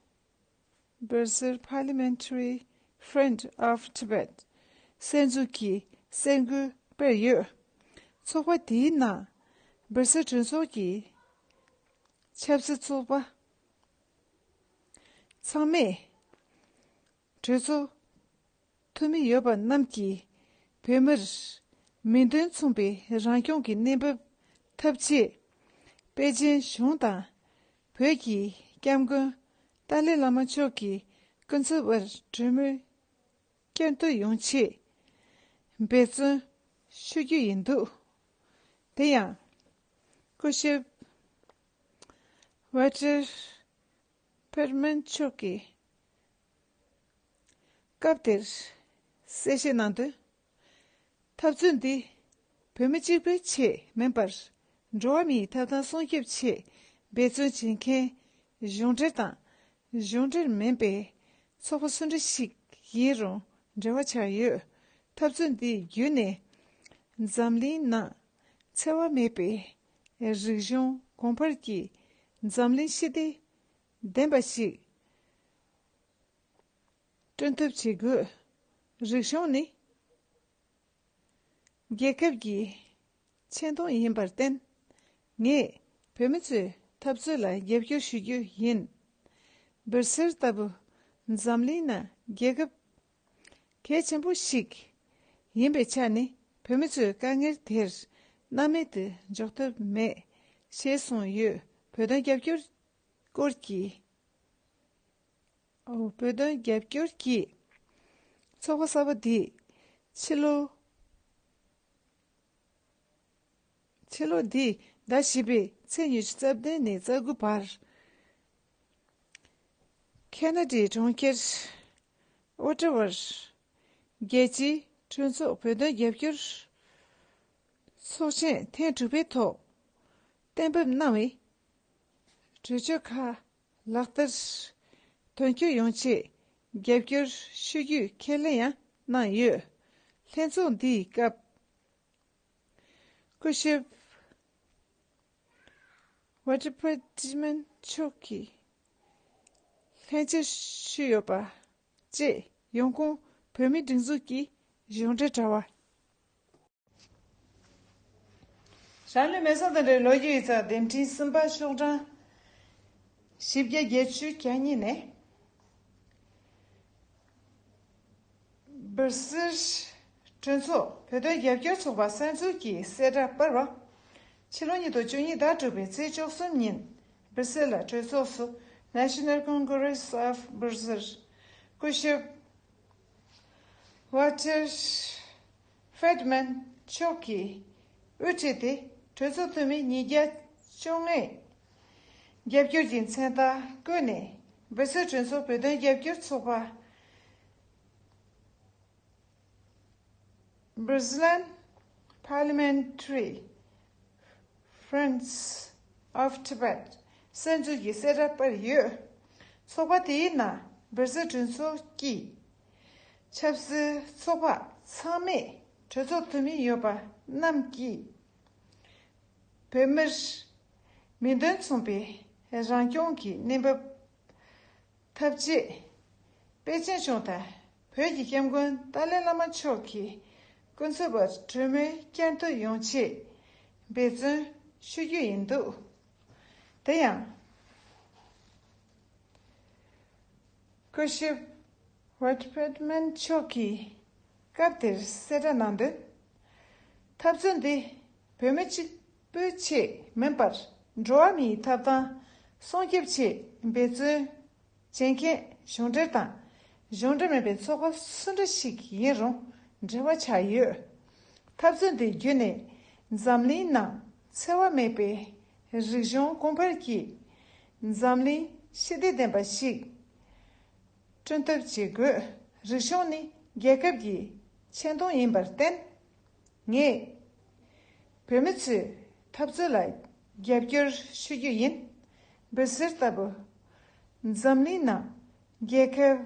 Brazil Parliamentary Friend of Tibet གསར་འཛུགས་ཀྱི་གསར་འགོད་སྤེལ་ཡོད། ཚོགས་པ་དེའི་ནང་སྦིར་སིལ་གྲོས་ཚོགས་ཀྱི་ཆབ་སྲིད་ཚོགས་པ་ཚང་མས། གྲོས་ཚོགས་འཐུས་མི་ཡོད་པ་རྣམས་ཀྱིས་བོད་མིར་མིང་དོན་མཚུངས་པའི་རང་སྐྱོང་གི་གནས་བབ་ཐབས་ཆེད། པེ་ཅིན་གཞུང་དང་བོད་ཀྱི་སྐྱབས་མགོན་ཏཱ་ལའི་བླ་མ་མཆོག་གི་སྐུ་ཚབ་པར་གྲོས་མོལ་བསྐྱར་ཟློས་ཡོང་ཆེད་འབད་བརྩོན་ཞུ་རྒྱུ་ཡིན་འདུག་དེ་ཡང་སྐུ་ཞབས་Walter Friedman མཆོག་གིས་སྐབས་དེར་གསལ་བཤད་གནང་དོན། འཐབ་རྩོད་འདི་བོད་མི་གཅིག་པུའི་ཆེད་མིན་པར། འགྲོ་བ་མིའི་ཐོབ་ཐང་སྲུང་སྐྱོབ་ཆེད་འབད་བརྩོན་བྱེད་མཁན་གཞུང་འབྲེལ་དང་གཞུང་འབྲེལ་མིན་པའི་ཚོགས་པ་སུ་འདྲ་ཞིག་ཡིན་རུང་འབྲེལ་བ་ཆགས་ཡོད། འཐབ་རྩོད་འདི་བརྒྱུད་ནས་འཛམ་གླིང་ནང་འཚེ་བ་མེད་པའི་རིག་གཞུང་གོང་འཕེལ་གྱི་འཛམ་གླིང་ཞི་བདེ་ལྡན་པ་ཞིག་བསྐྲུན་ཐབས་བྱེད་དགོས། རིག་གཞུང་ནི་རྒྱལ་ཁབ་ཀྱི་ཆེ་མཐོང་ཡིན་པར་བརྟེན། ངས་བོད་མི་ཚོའི་འཐབ་རྩོད་ལ་རྒྱབ་སྐྱོར་ཞུ་རྒྱུ་ཡིན། སྦིར་སིལ་ལྟ་བུ་འཛམ་གླིང་ནང་རྒྱལ་ཁབ་གལ་ཆེན་པོ་ཞིག་ཡིན་པའི་ཆ་ནས། བོད་མི་ཚོའི་དཀའ་ངལ་དེར་སྣང་མེད་དུ་འཇོག་ཐབས་མེད་ཞེས་གསུངས་ཡོད། བོད་དོན་རྒྱབ་སྐྱོར་སྐོར་གྱི། ཨོ། བོད་དོན་རྒྱབ་སྐྱོར་གྱི་ཚོགས་པ་གསར་པ་འདིས་ཕྱི་ལོ། ཕྱི་ལོ་འདིའི་ཟླ་བཞི་པའི་ཚེས་ཉི་ཤུ་རྩ་བདུན་ནས་རྩ་དགུ་བར། ཁེ་ན་ཌའི་གྲོང་ཁྱེར་ཨོ་ཊ་ཝར་རྒྱལ་སྤྱིའི་གྲོས་ཚོགས་བོད་དོན་རྒྱབ་སྐྱོར་ཚོགས་ཆེན་ཐེངས་དྲུག་པའི་ཐོག་གཏན་འབེབས་གནང་བའི་གྲོས་ཆོད་ཁག་ལག་བསྟར་དོན་འཁྱོལ་ཡོང་ཆེད་རྒྱབ་སྐྱོར་ཞུ་རྒྱུའི་ཁས་ལེན་ཡང་གནང་ཡོད། ལྷན་ཚོགས་འདིའི་སྐབས། སྐུ་ཞབས་Walter Friedman མཆོག་གིས་ལྷན་བཅར་ཞུས་ཡོད་པ་བཅས་ཡོང་ཁུངས་བོད་མིའི་སྒྲིག་འཛུགས་ཀྱི་གཞུང་འབྲེལ་དྲ་བ། རང་ལུས་མེ་སྲེག་དང་འབྲེལ་ལོ་རྒྱུས་ཡིག་ཚགས་འདེམས་ཐིག་གསུམ་པ་ཤོག་གྲངས་བཞི་བརྒྱ་བརྒྱད་ཅུ་གྱ་གཉིས་ནས། སྦིར་སིལ་གྲོས་ཚོགས་བོད་དོན་རྒྱབ་སྐྱོར་ཚོགས་པ་གསར་འཛུགས་ཀྱི་གསལ་བསྒྲགས་སྤེལ་བ། ཕྱི་ལོ་ཉིས་སྟོང་བཅུ་གཉིས་ཟླ་དྲུག་པའི་ཚེས་བཅུ་གསུམ་ཉིན་སྦིར་སིལ་ལ་གྲོས་ཚོགས་སུ་National Congress of Brazil སྐུ་ཞབས་Walter Friedman མཆོག་གིས་དབུ་ཁྲིད་དེ་གྲོས་ཚོགས་འཐུས་མི་ཉིས་བརྒྱ་བཅོ་ལྔས་རྒྱབ་སྐྱོར་གྱི་མཚན་རྟགས་བཀོད་ནས། སྦིར་སིལ་གྲོས་ཚོགས་བོད་དོན་རྒྱབ་སྐྱོར་ཚོགས་པ། Brazilian Parliamentary Friends of Tibet གསར་འཛུགས་ཀྱི་གསལ་བསྒྲགས་སྤེལ་ཡོད། ཚོགས་པ་དེའི་ནང་སྦིར་སིལ་གྲོས་ཚོགས་ཀྱི་ཆབ་སྲིད་ཚོགས་པ་ཚང་མས་གྲོས་ཚོགས་འཐུས་མི་ཡོད་པ་རྣམས་ཀྱིས་བོད་མིར་མིང་དོན་མཚུངས་པའི་རང་སྐྱོང་གི་གནས་བབ་ཐབས་ཆེད། པེ་ཅིན་གཞུང་དང་བོད་ཀྱི་སྐྱབས་མགོན་ཏཱ་ལའི་བླ་མ་མཆོག་གི་སྐུ་ཚབ་པར་གྲོས་མོལ་བསྐྱར་ཟློས་ཡོང་ཆེད་འབད་བརྩོན་ཞུ་རྒྱུ་ཡིན་འདུག་དེ་ཡང་། སྐུ་ཞབས་Walter Friedman མཆོག་གིས་སྐབས་དེར་གསལ་བསྒྲགས་གནང་དོན། འཐབ་རྩོད་འདི་བོད་མི་གཅིག་པུའི་ཆེད་མིན་པར། འགྲོ་བ་མིའི་ཐོབ་ཐང་སྲུང་སྐྱོབ་ཆེད་འབད་བརྩོན་ བྱེད་མཁན་གཞུང་འབྲེལ་དང་གཞུང་འབྲེལ་མིན་པའི་ཚོགས་པ་སུ་འདྲ་ཞིག་ཡིན་རུང་འབྲེལ་བ་ཆགས་ཡོད། འཐབ་རྩོད་འདི་བརྒྱུད་ནས་འཛམ་གླིང་ནང་འཚེ་བ་མེད་པའི་རིག་གཞུང་གོང་འཕེལ་གྱི་འཛམ་གླིང་ཞི་བདེ་ལྡན་པ་ཞིག་བསྐྲུན་ཐབས་བྱེད་དགོས། རིག་གཞུང་ནི་རྒྱལ་ཁབ་ཀྱི་ཆེ་མཐོང་ཡིན་པར་བརྟེན། ངས་བོད་མི་ཚོའི་འཐབ་རྩོད་ལ་རྒྱབ་སྐྱོར་ཞུ་རྒྱུ་ཡིན། འབུ་སེར་ལྟ་བུ་འཛམ་གླིང་ནང་རྒྱལ་ཁབ་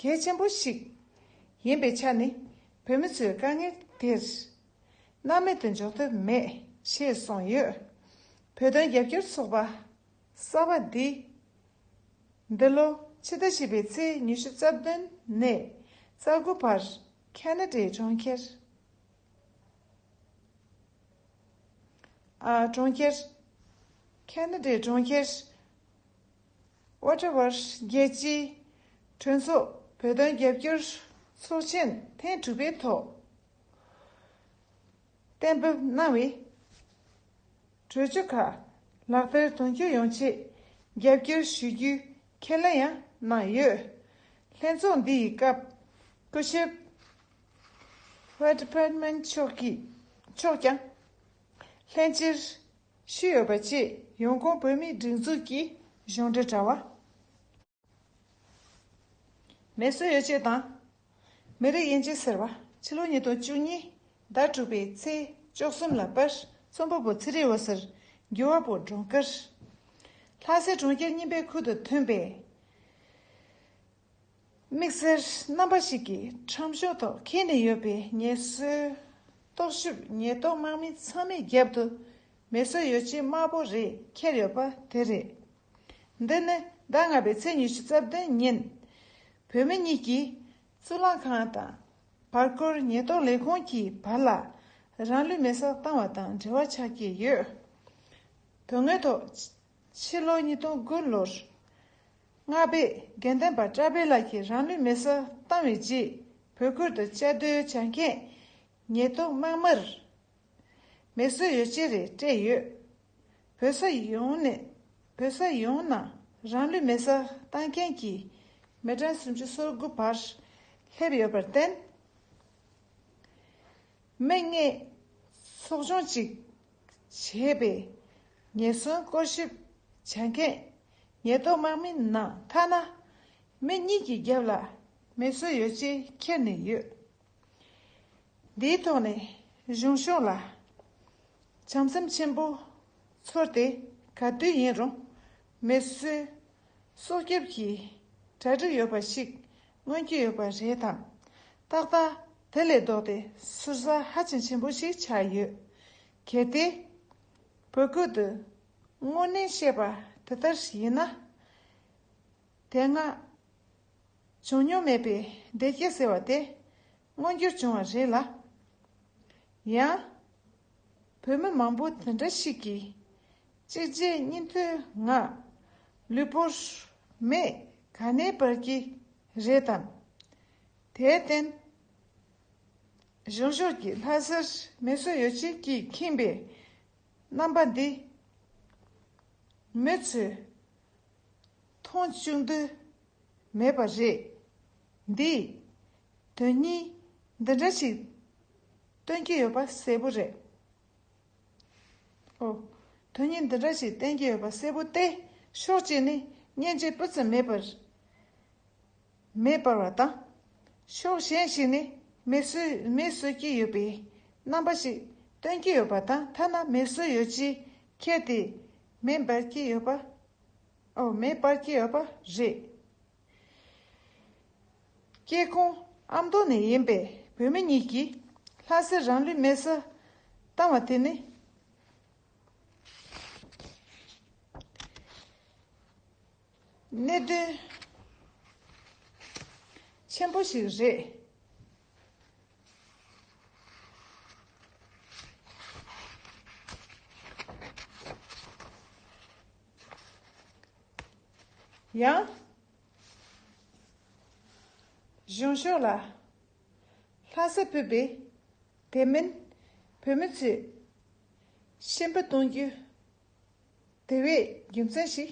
གལ་ཆེན་པོ་ཞིག་ཡིན་པའི་ཆ་ནས་བོད་མི་ཚོའི་དཀའ་ངལ་དེར་སྣང་མེད་དུ་འཇོག་ཐབས་མེད་ཅེས་གསུངས་ཡོད། བོད་དོན་རྒྱབ་སྐྱོར་ཚོགས་པ་གསར་པ་འདི་འདི་ལོ་ཕྱི་ཟླ་བཞི་པའི་ཚེས་ཉི་ཤུ་རྩ་བདུན་ནས་རྩ་དགུ་བར་ཁ་ན་ཌའི་གྲོང་ཁྱེར། ཨ། གྲོང་ཁྱེར། ཁ་ན་ཌའི་གྲོང་ཁྱེར་ཨོ་ཊ་ཝར་རྒྱལ་སྤྱིའི་གྲོས་ཚོགས་བོད་དོན་རྒྱབ་སྐྱོར་ཚོགས་ཆེན་ཐེངས་དྲུག་པའི་ཐོག་གཏན་འབེབས་གནང་བའི་གྲོས་ཆོད་ཁག་ལག་བསྟར་དོན་འཁྱོལ་ཡོང་ཆེད་རྒྱབ་སྐྱོར་ཞུ་རྒྱུའི་ཁས་ལེན་ཡང་གནང་ཡོད། ལྷན་ཚོགས་འདི་ཡི་སྐབས་སྐུ་ཞབས་ཧྥ་ཌི་པར་མན་མཆོག་གིས་མཆོག་ཀྱང་ལྷན་བཅར་ཞུས་ཡོད་པ་བཅས་ཡོང་ཁུངས་བོད་མིའི་སྒྲིག་འཛུགས་ཀྱི་གཞུང་འབྲེལ་དྲ་བ། མེ་གསོད་ཡོ་བྱད་དང་། མི་རིགས་དབྱེ་འབྱེད་ཟེར་བ་ཕྱི་ལོ་ཉིས་སྟོང་བཅུ་གཉིས་ཟླ་དྲུག་པའི་ཚེས་བཅུ་གསུམ་ལ་པར་རྩོམ་པ་པོ་ཚེ་རིང་འོད་ཟེར་འགྱུར་བ་པོ་སྒྲོལ་དཀར། ལྷ་སའི་གྲོང་ཁྱེར་རྙིང་པའི་ཁུལ་དུ་ཐོན་པའི་དམིགས་བསལ་རྣམ་པ་ཞིག་གི་ཁྲོམ་གཞུང་ཐོག་འཁྱེར་ནས་ཡོད་པའི་ངལ་གསོའི་རྟོག་ཞིབ་ཉེན་རྟོག་དམག་མི་ཚང་མའི་རྒྱབ་ཏུ་མེ་གསོད་ཡོ་བྱད་དམར་པོ་རེ་འཁྱེར་ཡོད་པ་དེ་རེད། འདི་ནི་ཟླ་ལྔ་པའི་ཚེས་ཉི་ཤུ་རྩ་བདུན་ཉིན་བོད་མི་གཉིས་ཀྱིས་གཙུག་ལག་ཁང་དང་བར་སྐོར་ཉེན་རྟོག་ལས་ཁུངས་ཀྱི་བར་ལ་རང་ལུས་མེ་སྲེག་བཏང་བ་དང་འབྲེལ་བ་ཆགས་ཀྱི་ཡོད། དོན་དངོས་ཐོག་ཕྱི་ལོ་ཉིས་སྟོང་དགུ་ལོར་སྔགས་པའི་དགེ་འདུན་པ་བཀྲ་བྷེ་ལགས་ཀྱིས་རང་ལུས་མེ་སྲེག་བཏང་བའི་རྗེས་བོད་ཁུལ་དུ་བཅའ་སྡོད་བྱ་མཁན་ཉེན་རྟོག་དམག་མིར་མེ་གསོད་ཡོ་བྱད་རེ་སྤྲད་ཡོད། བོད་ས་ཡོངས་ནས་བོད་ས་ཡོངས་ནང་རང་ལུས་མེ་སྲེག་བཏང་མཁན་གྱི་མི་གྲངས་སུམ་ཅུ་སོ་དགུ་བར་སླེབས་ཡོད་པར་བརྟེན། མི་ལྔས་ཚོགས་ཆུང་གཅིག་བྱས་པའི་ཉེན་སྲུང་སྐོར་ཞིབ་བྱ་མཁན་ཉེན་རྟོག་དམག་མི་ནང་ཐ་ན་མི་གཉིས་ཀྱི་རྒྱབ་ལ་མེ་གསོད་ཡོ་བྱད་འཁྱེར་ནས་ཡོད། འདིའི་ཐོག་ནས་གཞུང་ཕྱོགས་ལ་བྱམས་སེམས་ཆེན་པོ་ཚོར་ཏེ། ག་དུས་ཡིན་རུང་མེ་གསོད་སྲོག་སྐྱོབ་ཀྱི་གྲ་སྒྲིག་ཡོད་པ་ཞིག་མངོན་གྱི་ཡོད་པ་རེད་དམ། ཏག་ཏག་དེ་ལས་ལྡོག་སྟེ་ཟུར་ཟ་ཧ་ཅང་ཆེན་པོ་ཞིག་ཆགས་ཡོད། གལ་ཏེ་བོད་ཁུལ་དུ་དངོས་གནས་བཤད་པ་དེ་ལྟར་ཡིན་ན། དེ་སྔ་བྱུང་མྱོང་མེད་པའི་བདེ་སྐྱིད་ཟེར་བ་དེ་མངོན་འགྱུར་བྱུང་བ་རེད་ལ། ཡང་བོད་མི་མང་པོ་དེ་འདྲ་ཞིག་གིས་གཅིག་རྗེས་གཉིས་མཐུད་ངང་ལུས་པོར་མེ་ག་ནས་འབར་གྱི་རེད་དམ། དེར་བརྟེན་གཞུང་ཕྱོགས་ཀྱིས་ལྷ་སར་མེ་གསོད་ཡོ་བྱད་ཀྱིས་ཁེངས་པའི་རྣམ་པ་འདི་མི་ཚོས་མཐོང་བཅུག་འདོད་མེད་པ་རེད། འདིས་དོན་སྙིང་འདི་འདྲ་ཞིག་སྟོན་གྱི་ཡོད་པ་གསལ་པོ་རེད། ཨོ། དོན་སྙིང་འདི་འདྲ་ཞིག་བསྟན་གྱི་ཡོད་པ་གསལ་པོ་སྟེ། ཕྱོགས་གཅིག་ནས་སྙན་འཇེབས་སྤུ་ཙམ་མེད་པར་མེ་སྤར་བ་དང་། ཕྱོགས་གཞན་ཞིག་ནས་མེ་གསོད་མེ་གསོད་ཀྱི་ཡོད་པའི་རྣམ་པ་ཞིག་སྟོན་གྱི་ཡོད་པ་དང་། ཐ་ན་མེ་གསོད་ཡོ་བྱད་ཁྱེར་ཏེ་མེ་འབར་གྱི་ཡོད་པ། ཨོ། མེ་སྤར་གྱི་ཡོད་པ་རེད། སྐྱེ་ཁུངས་ཨ་མདོ་ནས་ཡིན་པའི་བོད་མི་གཉིས་ཀྱིས་ལྷ་སར་རང་ལུས་མེ་གསོད་བཏང་བ་དེ་ནི་གནད་དོན་ཆེན་པོ་ཞིག་རེད། ཡང་གཞུང་ཕྱོགས་ལ་ལྷ་ས་ཕུད་པའི་དེ་མིན་བོད་མི་ཚོས་ཤན་པ་གཏོང་རྒྱུ་དེ་བས་རྒྱུ་མཚན་ཞིག་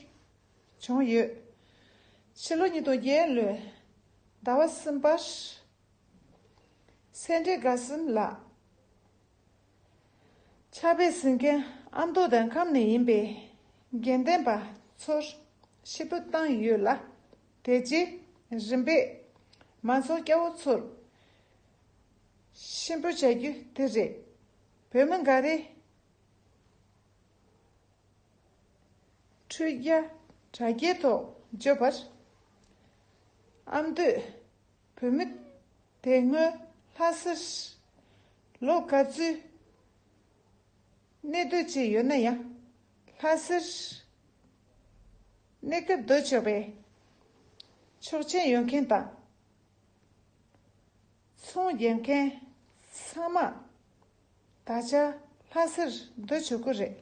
བྱུང་ཡོད། ཕྱི་ལོ་ཉིས་སྟོང་བརྒྱད་ལོའི་ཟླ་བ་གསུམ་པར། སེ་འབྲས་དགའ་གསུམ་ལགས། ཕྱག་དཔེ་གཟིགས་མཁན་ཨ་མདོ་དང་ཁམས་ནས་ཡིན་པའི་དགེ་ལྡན་པ་ཚོར་ཞིབ་ཏུ་བཏང་ཡོད་ལ། དེ་རྗེས་རིམ་པས་མང་ཚོགས་སྐྱ་བོ་ཚོར་ཞིབ་པོ་བྱ་རྒྱུ་དེ་རེད། བོད་མི་འགའ་རེས་ཁྲུས་རྒྱ་དྲ་རྒྱའི་ཐོག་བརྗོད་པར། ཨ་མདོས་བོད་མི་དེ་སྔོན་ལྷ་སར་ལོ་ག་ཚོད་གནས་སྡོད་བྱས་ཡོད་ན་ཡང་། ལྷ་སར་གནས་སྐབས་སྡོད་ཆོག་པའི་ཆོག་མཆན་ཡོད་མཁན་དང་། ཚོང་རྒྱག་མཁན་ཚང་མ་ད་ཆ་ལྷ་སར་སྡོད་ཆོག་གི་རེད།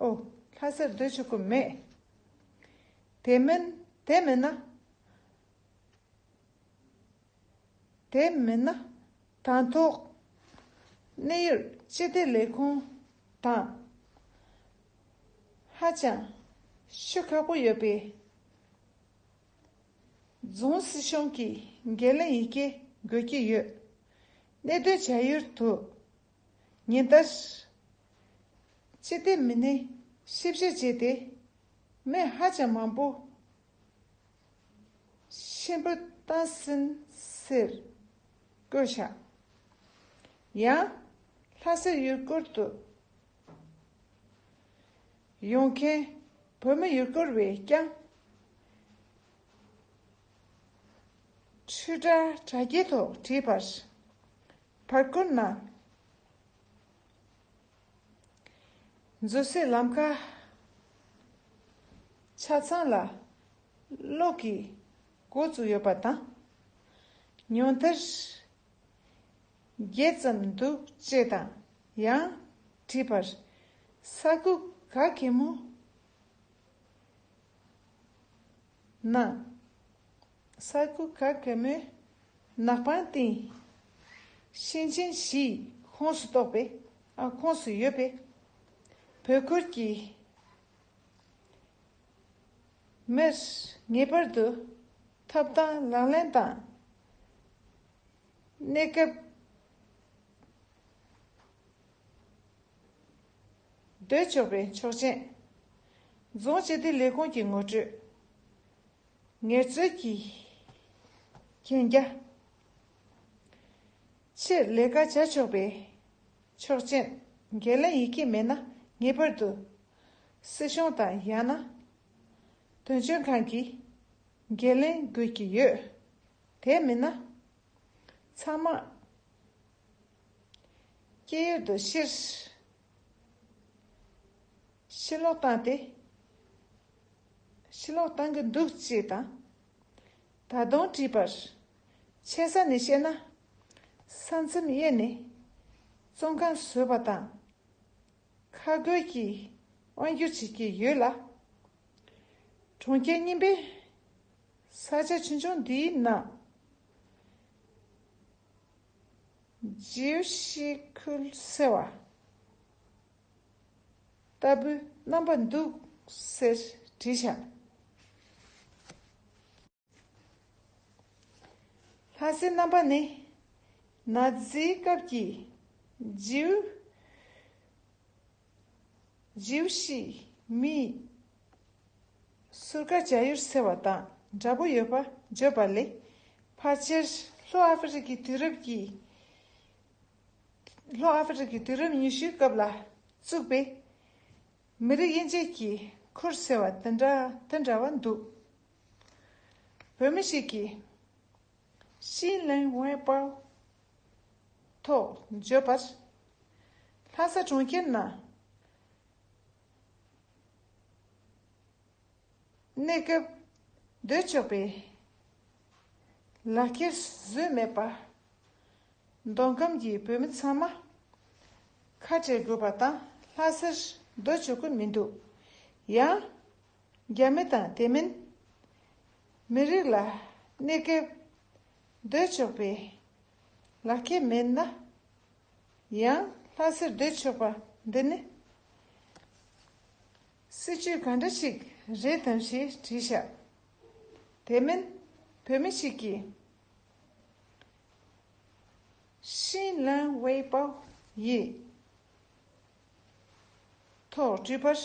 ཨོ། ལྷ་སར་སྡོད་ཆོག་གི་མེད། དེ་མིན། དེ་མིན་ན། དེ་མིན་ན་དང་ཐོག་གནས་ཡུལ་སྤྱི་བདེ་ལས་ཁུངས་དང་ཧ་ཅང་ཤུགས་ཁག་པོ་ཡོད་པའི་རྫོང་སྲིད་གཞུང་གི་འགན་ལེན་ཡི་གེ་དགོས་ཀྱི་ཡོད། གནས་སྡོད་བྱ་ཡུལ་དུ་ཉིན་ལྟར་སྤྱི་བདེ་མི་སྣས་ཞིབ་བཤེར་བྱས་ཏེ་མི་ཧ་ཅང་མང་པོ་ཤི་འཕོས་བཏང་ཟིན་ཟེར་བཀོད་བཞག་ཡང་ལྷ་སའི་ཡུལ་སྐོར་དུ་ཡོང་མཁན་བོད་མི་ཡུལ་སྐོར་བས་ཀྱང་ཁྲུས་ཁྲ་དྲ་རྒྱའི་ཐོག་བྲིས་པར། བར་སྐོར་ནང་འཛུལ་སའི་ལམ་ཁ་ཆ་ཚང་ལ་གློག་གིས་འགོ་བཙུགས་ཡོད་པ་དང་། ཉུང་མཐར་བརྒྱད་ཙམ་འདུག་ཅེས་དང་ཡང་བྲིས་པར། ས་ཁུག་ག་གེ་མོ་ན། ས་ཁུག་ག་གེ་མོའི་ནག་པང་སྟེང་ཤིང་ཆེན་བཞིའི་ཁོངས་སུ་གཏོགས་པའི། ཨ། ཁོངས་སུ་ཡོད་པའི་བོད་ཁུལ་གྱི་མིར་ངེས་པར་དུ་ཐོབ་ཐང་ལག་ལེན་དང་། གནས་སྐབས་སྡོད་ཆོག་པའི་ཆོག་མཆན། རྫོང་སྤྱི་བདེ་ལས་ཁུངས་ཀྱི་ངོ་སྤྲོད། ངལ་རྩོལ་གྱི་གན་རྒྱ། ཕྱིར་ལས་ཀ་བྱ་ཆོག་པའི་ཆོག་མཆན། འགན་ལེན་ཡི་གེ་མེད་ན་ངེས་པར་དུ་སྲིད་གཞུང་དང་ཡང་ན་དོན་གཅོད་ཁང་གིས་འགན་ལེན་དགོས་ཀྱི་ཡོད། དེ་མིན་ན། ཚང་མ་སྐྱེས་ཡུལ་དུ་ཕྱིར་ཕྱིར་ལོག་བཏང་སྟེ། ཕྱིར་ལོག་བཏང་གི་འདུག་ཅེས་དང་། ད་དུང་བྲིས་པར། ཆེ་ས་ནས་བཤད་ན། ས་མཚམས་གཡས་ནས་བཙོན་ཁང་བཟོས་པ་དང་། ཁ་རྒོད་ཀྱིས་དབང་སྒྱུར་བྱེད་ཀྱི་ཡོད་ལ། གྲོང་ཁྱེར་རྙིང་པའི་ས་ཆ་ཆུང་ཆུང་འདིའི་ནང་ཇིའུ་ཤི་ཁུལ་ཟེར་བ་ལྟ་བུའི་རྣམ་པ་འདུག་ཟེར་བྲིས་བཞག་ལྷ་སའི་རྣམ་པ་ནི་ནཱ་ཛིའི་སྐབས་ཀྱི་ཇིའུ། ཇིའུ་ཤི་མིས་ཟུར་བཀག་བྱ་ཡུལ་ཟེར་བ་དང་འདྲ་པོ་ཡོད་པ་བརྗོད་པ་ལས། ཕལ་ཆེར་ལྷོ་ཨ་ཧྥེ་རི་ཁའི་དུས་རབས་ཀྱི། ལྷོ་ཨ་ཧྥེ་རི་ཁའི་དུས་རབས་ཉི་ཤུའི་སྐབས་ལ་བཙུགས་པའི་མི་རིགས་དབྱེ་འབྱེད་ཀྱི་ཁུལ་ཟེར་བ་དེ་འདྲ་དེ་འདྲ་བ་འདུག་བོད་མི་ཞིག་གིས་ཤིན་ལེང་ཝེ་པའོ་ཐོག་བརྗོད་པར། ལྷ་ས་གྲོང་ཁྱེར་ནང་གནས་སྐབས་སྡོད་ཆོག་པའི་ལག་ཁྱེར་བཟོས་མེད་པ། མདོ་ཁམས་ཀྱི་བོད་མི་ཚང་མ་ཁ་བྲལ་དགོས་པ་དང་ལྷ་སར་སྡོད་ཆོག་གི་མི་འདུག་ཡང་རྒྱ་མི་དང་དེ་མིན་མི་རིགས་ལ་གནས་སྐབས་སྡོད་ཆོག་པའི་ལག་ཁྱེར་མེད་ན། ཡང་ལྷ་སར་སྡོད་ཆོག་པ་འདི་ནི་སྲིད་ཇུས་ག་འདྲ་ཞིག་རེད་དམ་ཞེས་དྲིས་བཞག་དེ་མིན་བོད་མི་ཞིག་གིས་ཤིན་ལན་ཝེ་པའོ་ཡི་ཐོག་དྲིས་པར།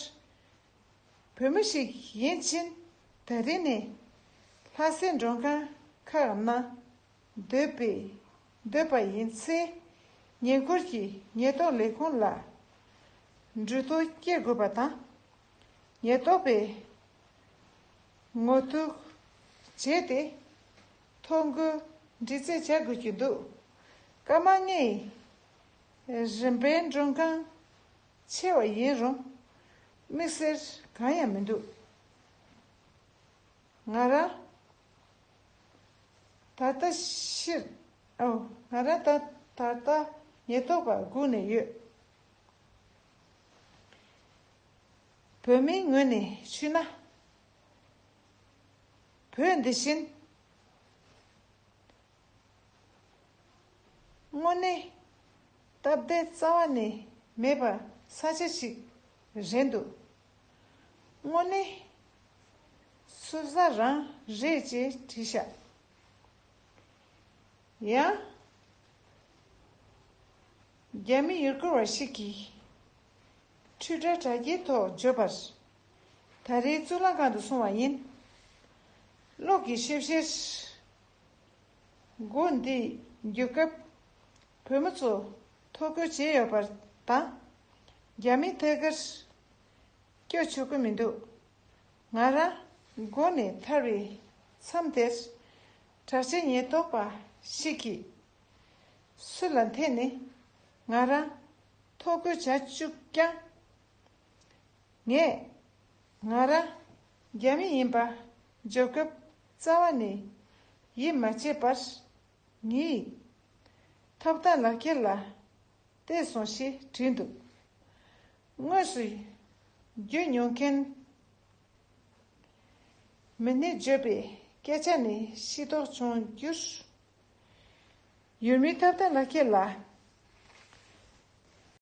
བོད་མི་ཞིག་ཡིན་ཕྱིན་ད་རེས་ནས་ལྷ་སའི་མགྲོན་ཁང་ཁག་ནང་སྡོད་པའི་སྡོད་པ་ཡིན་ཚེ། ཉེ་འཁོར་གྱི་ཉེན་རྟོག་ལས་ཁུངས་ལ་འགྲུལ་ཐོ་སྐྱེལ་དགོས་པ་དང་། ཉེན་རྟོག་པས་ངོ་ཐུག་བྱས་ཏེ་ཐོ་འགོད་འདྲི་རྩད་བྱ་དགོས་ཀྱི་འདུག་སྐར་མ་ལྔའི་རིམ་པའི་མགྲོན་ཁང་ཆེ་བ་ཡིན་རུང་དམིགས་བསལ་གང་ཡང་མི་འདུག་ང་རང་ད་ལྟ་ཕྱིར། ཨོ། ང་རང་ད་ད་ལྟ་ཉེན་རྟོག་པ་སྒུག་ནས་ཡོད། བོད་མིའི་ངོས་ནས་ཞུས་ན། བོད་འདི་བཞིན་དངོས་གནས་སྟབས་བདེ་རྩ་བ་ནས་མེད་པ་ས་ཆ་ཞིག་རེད་འདུག་དངོས་གནས་སུ་ས་རང་རེད་ཅེས་བྲིས་ཤག་ཡང་རྒྱ་མི་ཡུལ་སྐོར་བ་ཞིག་གིས་ཊུའི་ཊར་དྲ་རྒྱའི་ཐོག་བརྗོད་པར། ད་རེས་གཙུག་ལག་ཁང་དུ་སོང་བ་ཡིན། གློག་གི་ཤེབ་ཤེར་སྒོ་འདི་རྒྱུག་སྐབས་བོད་མི་ཚོ་ཐོ་འགོད་བྱས་ཡོད་པ་དང་། རྒྱ་མིའི་ཐད་ཀར་སྐྱོད་ཆོག་གི་མི་འདུག་ང་རང་སྒོ་ནས་ཐར་བའི་མཚམས་དེར་དྲག་ཆས་ཉེན་རྟོག་པ་ཞིག་གིས་སུ་ལ་འཐེན་ནས་ང་རང་ཐོ་འགོད་བྱ་བཅུག་ཀྱང་། ངས་ང་རང་རྒྱ་མི་ཡིན་པ་བརྗོད་སྐབས་རྩ་བ་ནས་ཡིད་མ་ཆེས་པར། ངའི་ཐོབ་ཐང་ལག་ཁྱེར་ལ་བལྟས་སོང་ཞེས་བྲིས་འདུག་དངོས་སུ་བརྒྱུད་མྱོང་མཁན་མི་སྣས་བརྗོད་པའི་སྐད་ཆ་ནས་ཤེས་རྟོགས་བྱུང་རྒྱུར། ཡུལ་མིའི་ཐོབ་ཐང་ལག་ཁྱེར་ལ་